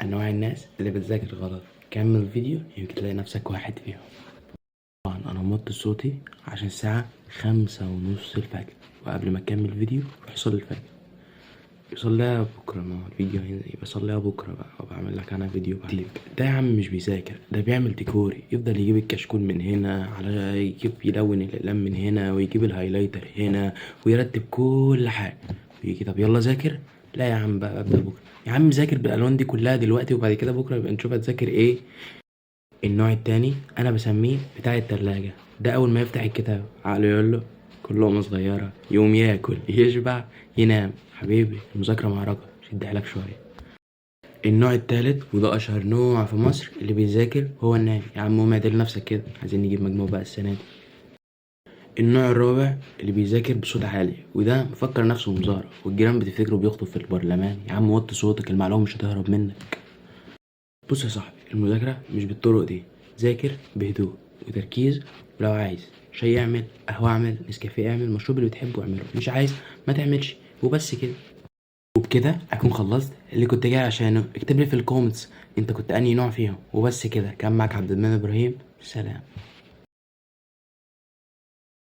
انواع الناس اللي بتذاكر غلط. كمل الفيديو يمكن تلاقي نفسك واحد فيهم. طبعا انا موطي صوتي عشان الساعة 5:30 الفجر، وقبل ما تكمل الفيديو روح صلي الفجر. صليها بكرة، ما هو الفيديو هنا يبقى صليها بكرة بقى، وبعمل لك انا فيديو بعدين. ده يا عم مش بيذاكر، ده بيعمل ديكوري، يفضل يجيب الكشكول من هنا، على يجيب يلون الأقلام من هنا، ويجيب ال highlighter هنا، ويرتب كل حاجة، ويجي طب يلا ذاكر. لا يا عم بقى ابدأ بكرة. يا عم ذاكر بالألوان دي كلها دلوقتي، وبعد كده بكرة يبقى نشوف هتذاكر ايه. النوع التاني انا بسميه بتاع التلاجة. ده اول ما يفتح الكتاب عقله يقول له كل لقمة صغيرة، يقوم ياكل يشبع ينام. حبيبي المذاكرة معركة، شد حيلك شوية. النوع التالت وده اشهر نوع في مصر اللي بيذاكر هو النايم. يا عم قوم اعدل نفسك كده، عايزين نجيب مجموع بقى السنة دي. النوع الرابع اللي بيذاكر بصوت عالي، وده مفكر نفسه مظاهرة والجيران بتفتكره بيخطب في البرلمان. يا عم وطي صوتك، المعلومة مش هتهرب منك. بص يا صاحبي، المذاكرة مش بالطرق دي. ذاكر بهدوء وتركيز، ولو عايز شاي اعمل، قهوة اعمل، نسكافيه اعمل، المشروب اللي بتحبه اعمله، مش عايز ما تعملش، وبس كده. وبكده اكون خلصت اللي كنت جاي عشانه. اكتب لي في ال comments انت كنت انهي نوع فيهم. وبس كده، كان معاك عبد المنعم ابراهيم، سلام.